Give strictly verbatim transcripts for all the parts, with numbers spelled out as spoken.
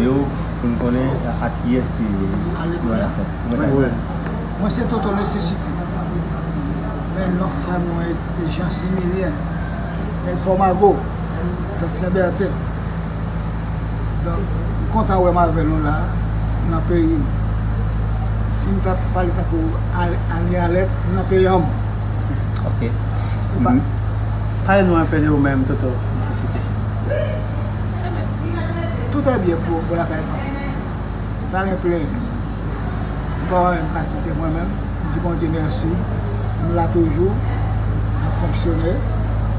Yo, pou n konnen a kiyès nou wè afè. Mwen se Toto Nesesite. Men non fanmi mwen se Jean Similien. Men Pòmago, fèt Senbèten. Donk, m kontan wè m avè nou la, nan peyi m. Si m ta pale tankou Al- Anialèt, m nan peyi an m. Ok. Pale nou enpe de ou menm, Toto Nesesite. Tout est bien pou, pou lakay pa m. Pa gen plenyen. M pa wè m pa kite mwen menm. M di Bondye mèsi. M la toujou. M ap fonksyone.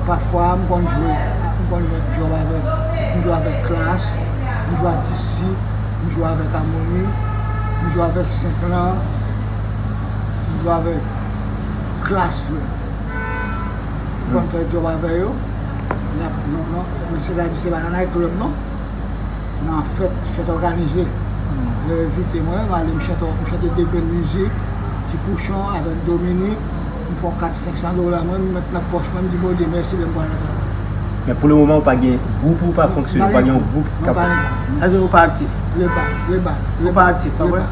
Pafwa, m konn jwe. M konn jwe djòb avèk. M jwe avèk Klass. M jwe ak Disip. M jwe avèk Amoni. M jwe avèk Senplan. M jwe avèk Klass, wi. M konn fè djòb avè yo. N ap, non, non, men se ta di se pa nan night club, non. Nan fèt, fèt òganize. Yo envite mwen, m ale m chante, m chante de grenn mizik, Ti Pouchon avèk Dominique, m fè yon kat senk san dola mwen, m met nan pòch mwen, m di Bondye mèsi lè m pral nan travay. Men pou le moman, ou pa gen gwoup, ou pa fonksyone, ou pa gen yon gwoup k ap. Sa vle di ou pa aktif? Playback, playback, playback. Ou pa aktif, pa vre?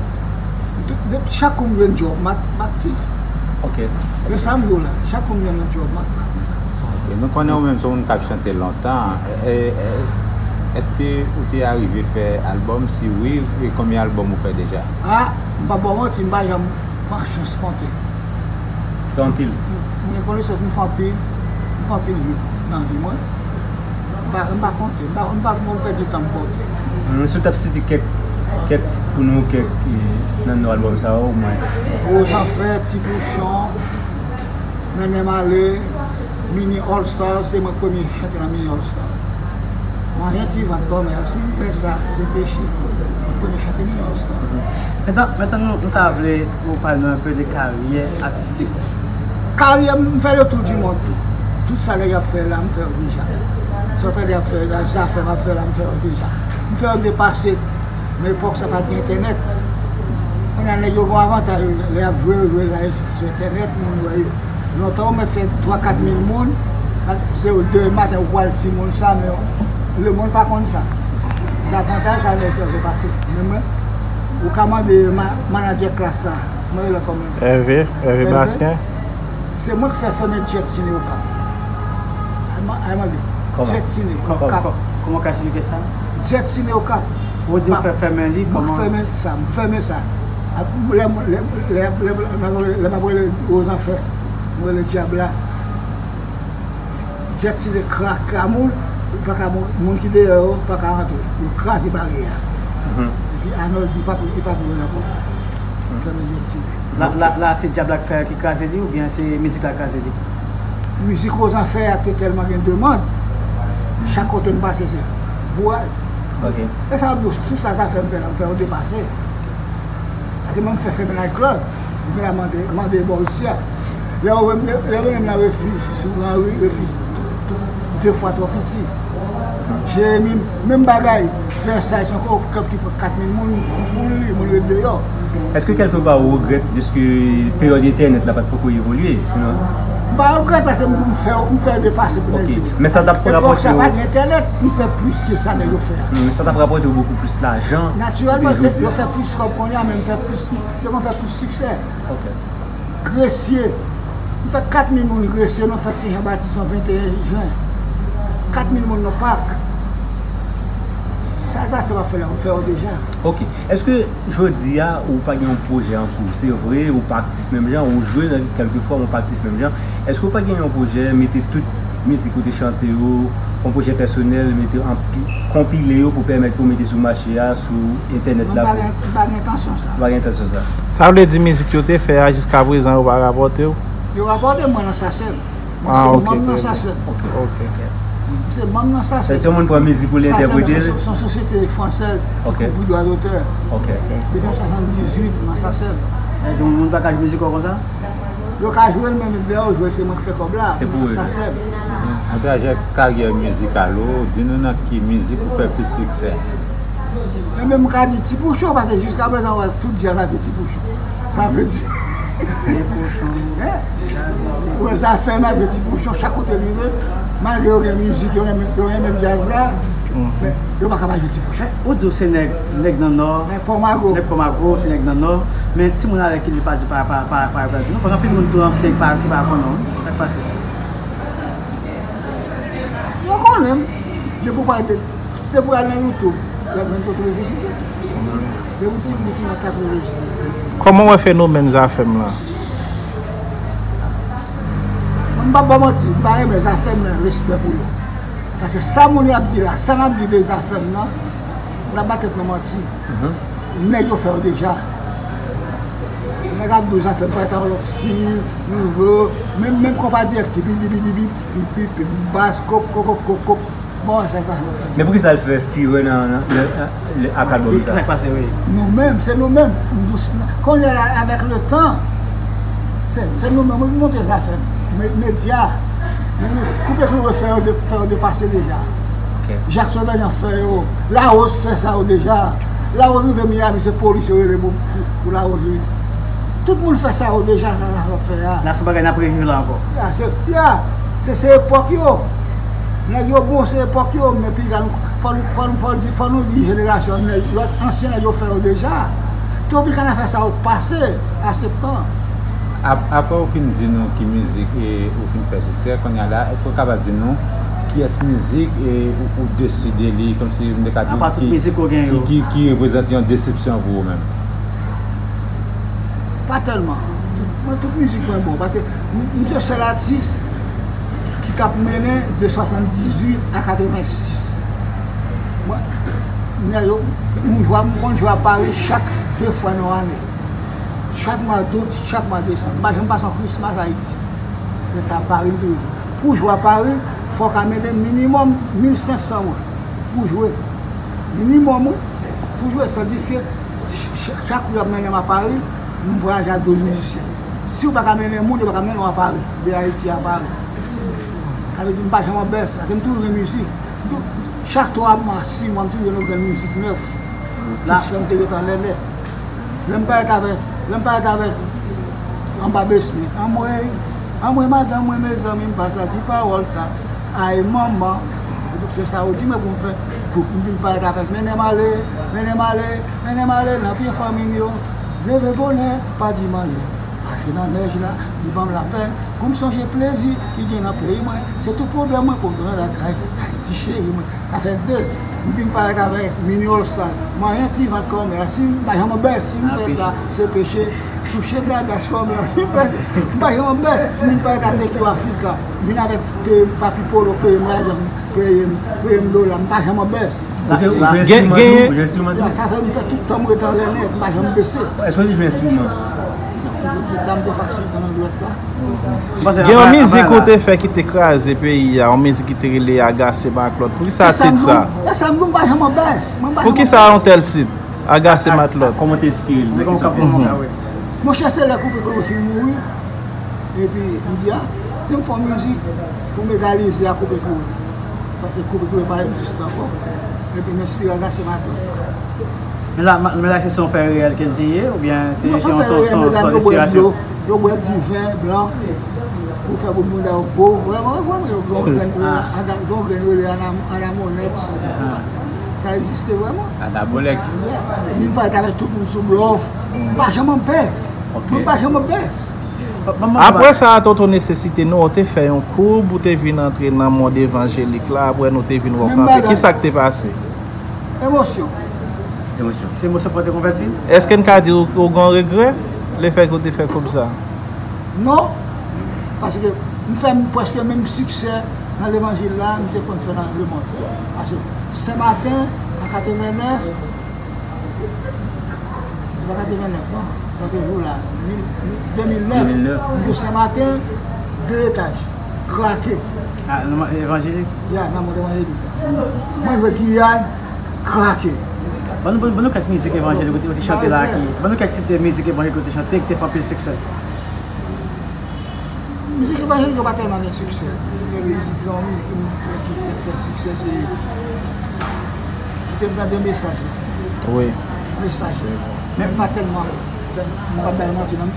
Chak kou m jwenn djòb, m ak- m aktif. Ok. Men sa m di w la, chak kou m jwenn yon djòb, m ak- m ak- Ok, nou konnen ou menm se yon moun k ap chante lontan. E, e, èske ou te arive fè albòm? Si wi, e konbyen albòm ou fè deja? A, m p ap ba w manti, m pa janm pran chans konte. Fè anpil. M gen konesans, m fè anpil, m fè anpil hit nan vi mwen. M pa, m pa konte, m pa, m pa, m pèdi tan m konte. Si w t ap site kèk, kèk tit pou nou, kèk, e, nan non albòm sa yo, omwen. Gwo Zanfè, Ti Pouchon, Mennen M Ale, Mini All Star, se mwen k premye chante nan Mini All Star. Manyen ti vant kòmè, si m fè sa, se peche. Mwen k premye chante Mini All Star. Mentnan, mentnan nou, nou ta vle ou pale nou enpe de karyè atistik ou. Karyè m, m fè le tour du monde tou. Tout sa nèg ap fè la, m fè yo deja. Sa w tande y ap fè la, zafè m ap fè la, m fè yo deja. M fè yo depase. Men epòk sa pa t gen entènèt. Kounye a nèg yo gen yon avantaj, lè y ap jwe, yo jwe live sou entènèt, moun wè yo. Lontan ou mèt fè twa kat mil moun, se demen maten ou pral di moun sa, men lemonn pa konn sa. Se avantaj sa nèg sa yo te pase. Men mwen, ou ka mande ma- manadjè Klass la, mwen rele l kòman? Hervé, Hervé Bastien. Se mwen k fè fèmen Jet Cine Okap. Ay ma- ay mande. Kòman? Jet Cine Okap. Kòman w ka esplike sa? Jet Cine Okap. Ou di w fè fèmen li, kòman? Mwen fèmen sa, m fèmen sa. Lè, lè, lè, lè, lè m ap rele Gwo Zanfè, mwen rele dyab la. Jet Cine kra- kramoul, pa ka moun, moun ki deyò yo pa ka rantre. Yo kraze baryè a. Epi Arnold di li p ap, li p ap lwe l ankò. Fèmen Jet Cine. La, la, la, se dyab la k fè, ki kraze li, oubyen se mizik la k kraze li? Mizik Gwo Zanfè a te tèlman gen demann, chak kote m pase se bourad. Ok. E sa m di w, sou sa, sa fè m fè la, m fè yo depase. Paske mwen m fè fèmen night club, m gen la mande, mande bò isi a. Lè yo menm, lè yo menm nan refij, sou Ranri, refij tou, tou, de fwa twò piti. Jeremi, menm bagay. Vèsay, se yon klèb ki pran kat mil moun, foul li, moun ret deyò. Èske kèlkepa ou regrèt dèske peryòd entènèt la pa t poko evolye? Sinon. M pa regrèt paske m, m fè, m fè depase pou nèg yo. Men sa t ap rapòte w. Epòk sa pa t gen entènèt, m fè plis ke sa nèg yo fè a. Men sa t ap rapòte w bokou plis lajan. Natirèlman, yo fè plis kòb kounye a, men m fè plis, yo konn fè plis siksè. Ok. Gresye. M fè kat mil moun Gresye nan fèt Sen Jan Batis nan venteyen jen. Kat mil moun nan pak. Sa, sa, se pa fè la, m fè yo deja. Ok. Èske jodi a, ou pa gen yon pwojè an kou? Se vre, ou pa aktif menm jan, ou jwe nan kèlkefwa, men ou pa aktif menm jan. Èske ou pa gen yon pwojè, mete tout mizik ou te chante yo, fè yon pwojè pèsonèl, mete anpi-, konpile yo pou pèmèt pou mete sou mache a, sou entènèt la? Non, m pa gen, m pa gen entansyon sa. Ou pa gen entansyon sa? Sa vle di mizik yo te fè a jiska prezan yo pa rapòte w? Yo rapòte mwen nan sasèm. Mwen se manm nan sasèm. Ok. M se manm nan sasèm. Se yon moun pran mizik ou li entèprete l? Sasèm se, se yon sosyete fransèz ki kouvri dwa dotè. Ok. Depi swasanndizuit, nan sasèm. Sa vle di yon moun pa ka jwe mizik ou konsa? Yo ka jwe l, men lè yo jwe l, se mwen k fè kòb la. Se pou yo jwe. Sa sèl. Nan karyè, karyè mizikal ou, di nou nan ki mizik ou fè plis siksè? Enben, m ka di Ti Pouchon, paske jiskaprezan, wè, tout djaz ap jwe Ti Pouchon. Sa vle di. Ti Pouchon. Hein? Wè, Zafèm ap jwe Ti Pouchon, chak kote l rive. Malgre yo gen mizik, yo renmen, yo renmen djaz la. Men yo pa ka pa jwe ti bouch. Ou di w se nèg, nèg nan Nò. Nèg Pòmago. Nèg Pòmago, se nèg nan Nò. Men timoun alè ki li pa di pa, pa, pa, pa, pa, non, paske anpil moun tou ansyen ki pa, ki pa konnen w. Sa k pase? Yo konnen m. Depi w pral, depi w al nan YouTube, y ap jwenn Toto Lezesite. Depi w di, di ti nèg Toto Lezesite. Kòman w wè fenomèn Zafèm lan? Mwen, m p ap ba w manti, m pa renmen Zafèm nan, respè pou yo. Paske sa moun yo ap di la, sa n ap di de Zafèm nan, n ap ba tèt nou manti. Nèg yo fè yo deja. Nèg ap di w Zafèm parèt nan lòt stil, nouvo, menm, menm konpa dirèk, tipi, dibi, dibi, pipi, pipi, bas, kop, kop, kop, kop, kop. Bon, sa, sa, sa. Men poukisa l fè furè nan, nan, nan, nan, nan albòm sa? Kisa k pase, wi? Nou menm, se nou menm. Nou, kounye a la, avèk le tan, se, se nou menm ki monte Zafèm. Me-, medya, nou, Koupe Kloure fè yo de-, fè yo depase deja. Ok. Jackson Bernard fè yo, Larose fè sa yo deja. Larose rive Miami, se polis yo rele pou, pou, pou Larose, wi. Tout moun fè sa yo deja, sa, sa yo fè a. La, se bagay n ap reviv la ankò. Ya, se, ya, se, se epòk yo. Nèg yo bon, se epòk yo, men piga nou, fò nou, fò nou, fò nou di, fò nou di jenerasyon, nèg, lòt ansyen nèg yo fè yo deja. Tropicana fè sa yo pase, aseptan. Ap-, apre ou fin di nou ki mizik e ou fin fè siksè, kounye a la, èske ou kapab di nou kiyès mizik e ou, ou desi de li, kòmsi m te ka di, ki, ki, ki, ki reprezante yon desepsyon pou ou menm? Pa tèlman. Tout, mwen, tout mizik mwen bon, paske m, m se sèl atis ki t ap mennen de swasanndizuit a katrevensis. Mwen, nèg yo, m jwe, m konn jwe a Pari chak de fwa nan ane. Chak mwa dout, chak mwa desanm. M pa janm pase yon Christmas Ayiti. Men sa Pari m toujou. Pou jwe a Pari, fò w ka mennen minimòm mil senk san moun. Pou jwe. Minimòm, wi. Pou jwe. Tandiske ch-, ch-, chak kou y ap mennen m a Pari, m vwayaje ak douz mizisyen. Si w pa ka mennen moun, yo pa ka mennen w a Pari. De Ayiti a Pari. Sa vle di m pa janm an bès, paske m toujou gen mizik. M tou-, chak twa mwa, sis mwa, m toujou gen yon grenn mizik nèf. Kit si m te ret anlè nèt. Lè m parèt avèk, lè m parèt avèk anba basement. Anmwey, anmwey madanm mwen, mezanmi, m pa sa di pawòl sa. Ay manman, se sa yo di mwen pou m fè. Pou m vin parèt avèk mennen m ale, mennen m ale, mennen m ale nan pye fanmi m yo. Leve bonè, pa di m anyen. Mache nan nèj la, li ban m lapèn. Pou m sonje plezi ki gen nan peyi mwen, se tout pwoblèm mwen pou m tounen lakay Ayiti cheri mwen. Sa fè de. M vin parèt avèk Mini All Stars. Manyen ti vant kòmè a. Si m pa janm bèz, si m fè sa, se peche. Touche dadas kòmè a. Si m fè sa, m pa janm bèz. M vin parèt a Thank You Africa. M vin avèk peye m, Papi Polo peye m lajan, peye m, peye m dola. M pa janm bèz. Ou te, ou jwe enstriman tou? Ou jwe enstriman tou? Ya, sa fè m fè tout tan m ret anlè nèt, m pa janm bese. Èske ou te jwe enstriman? Jodi a m te fasil nan dwèt la. Gen yon mizik ou te fè ki te kraze peyi a, yon mizik ki te rele Agase Matlòt. Poukisa tit sa? E sa m di w, m pa janm an bèz. Poukisa yon tèl tit? Agase Matlòt. Kòman te enspire l? Monchè, se lè Koupe Kloure fin mouri. Epi m di, a, te m fè yon mizik pou m egalize a Koupe Kloure. Paske Koupe Kloure pa egziste ankò. Epi m enspire Agase Matlòt la. Men la, men la, se yon fè reyèl ke l te ye, oubyen se yon, se yon, se yon enspirasyon? Yo bwè diven blan pou fè bout bounda yo gwo. Vrèman, vrèman, yo gen yon grenn rele Ana-, Anamonex. Sa egziste vrèman. Anamonex. Vin parèt avèk tout moun sou blòf. M pa janm an bèz. Mwen pa janm an bèz. Apre sa, Toto Nesesite, nou, ou te fè yon koub, ou te vin antre nan mond evanjelik la, apre nou te vin wè w kanpe. Kisa k te pase? Emosyon. Emosyon. Se emosyon pou te konvèti? Èske n ka di ou, ou gen regrè lefètke ou te fè koub sa? Non, paske m fè m prèske menm siksè nan levanjil la, m te konn fè nan lemonn. Paske Senmaten, an katrevennèf, se pa katrevennèf, non. Sa te jou la. Mil, mil, de mil nèf. De mil nèf. M jwe Senmaten, de etaj. Krake. A, nan evanjelik? Ya, nan mond evanjelik. Mwen jwe Giyàn, krake. Ban nou, ban nou, ban nou kèk mizik evanjelik ou te, ou te chante la ki, ban nou kèk tit de mizik evanjelik ou te chante ki te fè anpil siksè. Mizik evanjelik yo pa tèlman gen siksè. Gen mizik, se yon mizik ki, ki fè, fè siksè, se, ki te pran de mesaj la. Wi. Mesaj la. Men m pa tèlman fè, m pa bay manti non.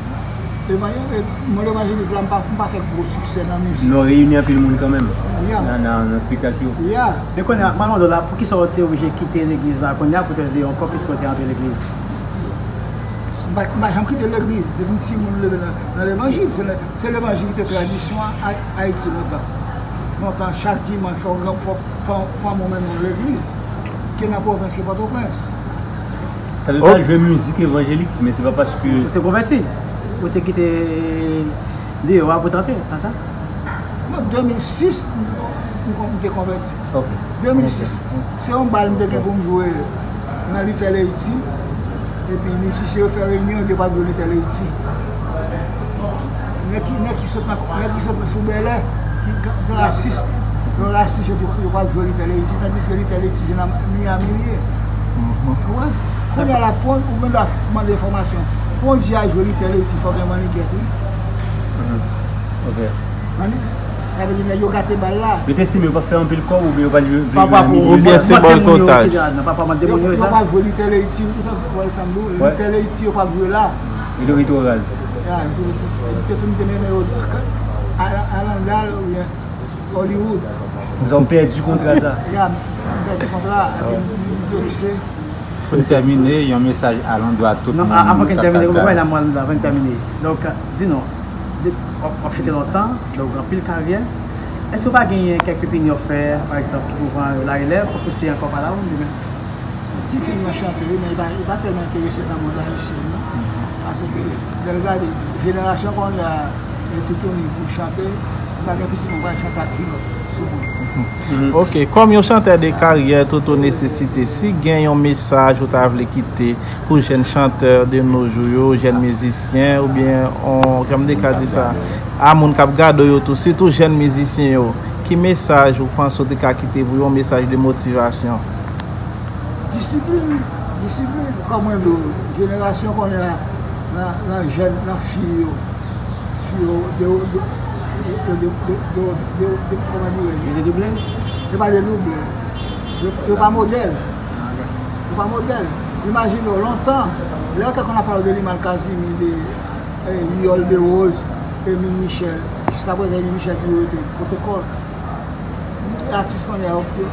Evanjel-, e, monn evanjelik la, m pa, m pa fè gwo siksè nan mizik. Nou reyini anpil moun kanmenm. Yeah. Nan, nan, nan espektak yo. Yeah. Men kounye a, Marlon Dor la, poukisa w te oblije kite legliz la kounye a pou te rele ankò, piske w te antre legliz? M pa, m pa janm kite legliz. Depi m timoun, m leve nan, nan levanjil. Se le, se levanjil ki te tradisyon a, a, Ayiti lontan. Lontan, chak dimanch, fò, fò, fò, fò moun mennen w legliz. Ke nan pwovens, ke Pòtoprens. Sa vle pa jwe mizik evanjelik, men se pa paske. Ou te konvèti? Ou te kite deyò a pou t antre, pa sa? Non, de mil sis, m, m, m te konvèti. Ok. De mil sis, se yon bal m te gen pou m jwe nan Little Haiti. Epi mizisyen yo fè reyinyon, yo pa vle Little Haiti. Nèg ki, nèg ki sot nan, nèg ki sot nan sou Bèlè, ki, ki rasis, yo rasis, yo, yo pa vle Little Haiti, tandiske Little Haiti se nan Miami li ye. Ou konprann? Kounye a la, pou ou gen dwa mande enfòmasyon. Pou yon djaz jwe Little Haiti, fò gen mannigèt, wi. Ok. Mani-, sa vle di nèg yo gate bal la. Yo te estime yo p ap fè anpil kòb oubyen yo pa vle jwe nan mizik. Oubyen se bòykotaj. Papa mande moun yo sa. Yo pa vle Little Haiti, ou sa vle sa m di w, Little Haiti yo pa vle la. Yo te twò raz. Ya, yo te, yo te fin te mennen yo Alan, Alan Dal oubyen Hollywood. Donk, w pèdi kontra sa. Ya, m pèdi kontra, epi m, m vekse. Pou n tèmine, yon mesaj a landwa tout moun. Non, avan ke n tèmine, mwen la, mwen la, avan n tèmine. Donk, di nou, w ap, w ap chante lontan, donk, anpil karyè. Èske w pa genyen kèk pepinye w fè, pa egzanp, ki pou pran yo la e lè, pou pouse ankò pa la ou, ou menm? Ti fi m nan chante, wi, men li pa, li pa tèlman enterese nan mond ayisyen, non. Paske, lè l gade, jenerasyon kounye a, e toutouni pou chante, li pa gen pitit mwen pral chante ak kilòt sou moun. Ok, kòm yon chantè de karyè, Toto Nesesite, si gen yon mesaj ou ta vle kite pou jèn chantè de nos jours yo, jèn mizisyen, oubyen, on, jan m te ka di sa, a moun k ap gade w yo tou, sitou jèn mizisyen yo, ki mesaj ou panse w te ka kite pou yo, yon mesaj de motivasyon? Disiplin, disiplin, kòm mwen di w, jenerasyon kounye a, nan, nan jèn, nan fi yo, fi yo, de, de, kòman dirè? Yo dedouble? Yo pa dedouble. Yo, yo pa modèl. Yo pa modèl. Imajine w, lontan, lè yo te konn ap pale de Limal Kazimi, de, eh, Yòl Derose, Emile Michel, jiskaprezan Emile Michel toujou rete pwotokòl. Atis kounye a, yo, yo,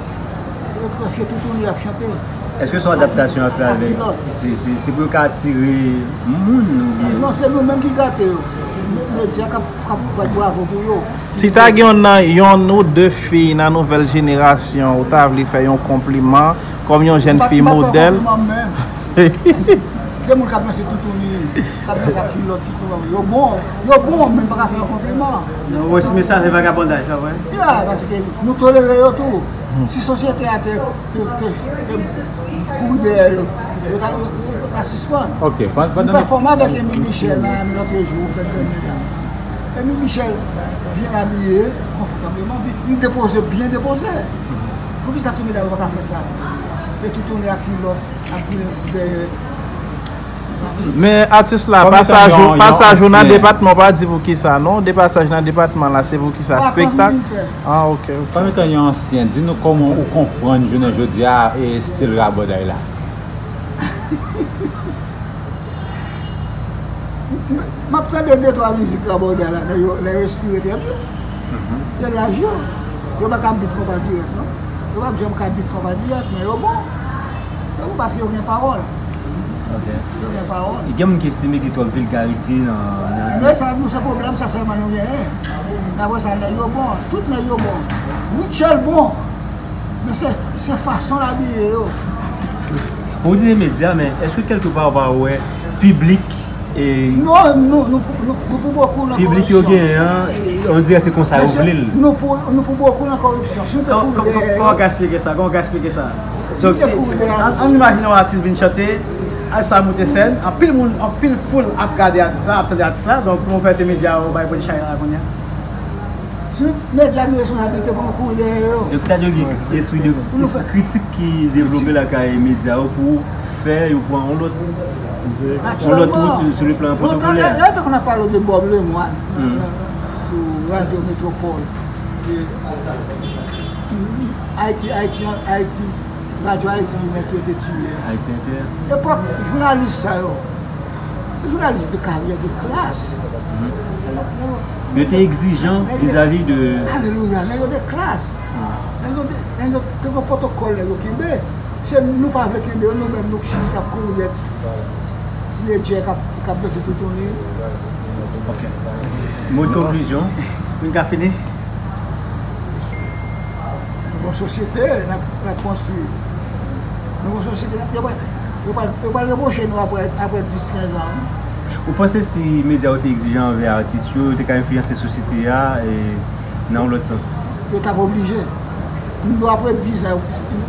yo prèske toutouni ap chante. Èske se yon adaptasyon y ap fè avèk? Se, se, se pou yo ka atire moun oubyen? Non, se nou menm ki gate yo. Me-, medya k ap, k ap bat bravo pou yo. Si ta gen yon nan, yonn ou de fi nan nouvèl jenerasyon, ou ta vle fè yon konpliman kòm yon jèn fi modèl? M pa, m pa fè konpliman menm. Gen moun k ap danse toutouni, k ap danse ak kilòt, ki konn, yo bon, yo bon, men m pa ka fè yo konpliman. Non, ou wè si mesaj se vagabondaj, pa vre? Ya, paske nou tolere yo tou. Si sosyete a te, te, te, te kouri dèyè yo, yo ta, yo, yo ta sispann. Ok, pandan nou pèfòme avèk Emile Michel nan Miami lòt jou, fèt dènye a. Emile Michel byen abiye, konfòtableman, li depoze, byen depoze. Poukisa tout medam yo pa ka fè sa? E toutouni ak kilòt, ap goumen dèyè. Men atis la, pasaj ou, pasaj ou nan depatman, w pa di poukisa non. De pasaj nan depatman la, se poukisa? Spektak? Ah, ok, ok. Kòm etan yon ansyen, di nou kòman ou konprann jounen jodi a e estil rabòday la. M ap tande de twa mizik rabòday la, lè yo, lè yo enspire trè byen. Se laj yo. Yo pa ka beat konpa dirèk, non. Yo p ap janm ka beat konpa dirèk, men yo bon. Yo bon paske yo gen pawòl. Ok. Yo gen pawòl. E gen moun ki estime gen twòp vilgarite nan, nan... Men sa, nou, se pwoblèm sa sèlman nou genyen. Men apre sa, nèg yo bon. Tout nèg yo bon. Rutshelle bon. Men se, se fason l abiye yo. Ou di medya, men èske kèlkepa ou pa wè piblik e... Non, nou, nou, nou, nou pou bokou nan koripsyon. Piblik yo genyen an, on dirè se konsa yo vle l. Nou pou, nou pou bokou nan koripsyon. Si nou te kouri dèyè yo. Kòman w ka eksplike sa? Kòman w ka eksplike sa? Donk, si, an, ann imajine yon atis vin chante, atis la moute sèn, anpil moun, anpil foul ap gade atis la, ap tande atis la, donk kòman w fè se medya yo bay pran chay la kounye a? Si medya gen responsablite pou nou kouri dèyè yo. E poutèt yo gen espri de, espri kritik ki devlope lakay medya yo pou fè yo pran yon lòt, yon lòt wout sou le plan pwotokòlè. Lontan, lè, lè yo te konn ap pale de Bob Lemoine nan, nan, nan, sou Radyo Metropole, e, Ayiti, Ayiti, Ayiti, Radyo Ayiti, nèg yo te tiye a. Ayiti Entè. Epòk jounalis sa yo, jounalis de karyè, de klas. Yo te egzijan vizavi de... Alelouya, nèg yo te klas. Nèg yo te, nèg yo te gen pwotokòl nèg yo kenbe. Se nou pa vle kenbe yo, nou menm nou k chita ap kouri dèt ti ledjè k ap k ap danse toutouni. Mo de konklizyon. Vin ka fini. Nou gon sosyete n ap n ap konstwi. Nou gon sosyete n ap yo pral yo pral yo pral repwoche nou apre apre dis kenz an. Ou panse si medya yo te egzijan anvè atis yo, yo te ka enfliyanse sosyete a e nan yon lòt sans? Yo t ap oblije. M di w apre dis an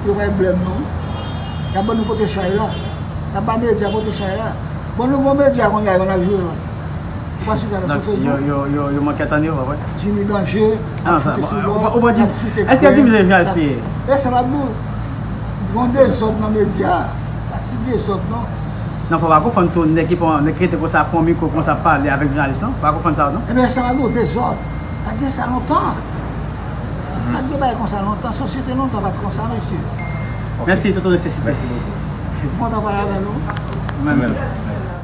yo pral blèm nou. Y ap ban nou pote chay la. Y ap ba medya pote chay la. Bon nou gon medya kounye a yo n ap joure lòt. Ou pa sou sa nan sou Facebook? Yo manke tann yo, pa vre? Jimmy Danje ap foute sou lòt, ap foute kren. Èske Jimmy Danje ap siye? E sa m ap di w, gon dezòd nan medya. Pa ti dezòd non. Non, fò pa konfonn tou nèg ki pran nèg ki rete konsa pran mikwo konsa pale avèk jounalis lan. Fò pa konfonn sa non. Ebyen sa m ap di w, dezòd. Pa t gen sa lontan. Pa t gen bagay konsa lontan. Sosyete lontan pa t konsa mesye. Mèsi Toto Nesesite. Kontan pale avè nou. Menm jan.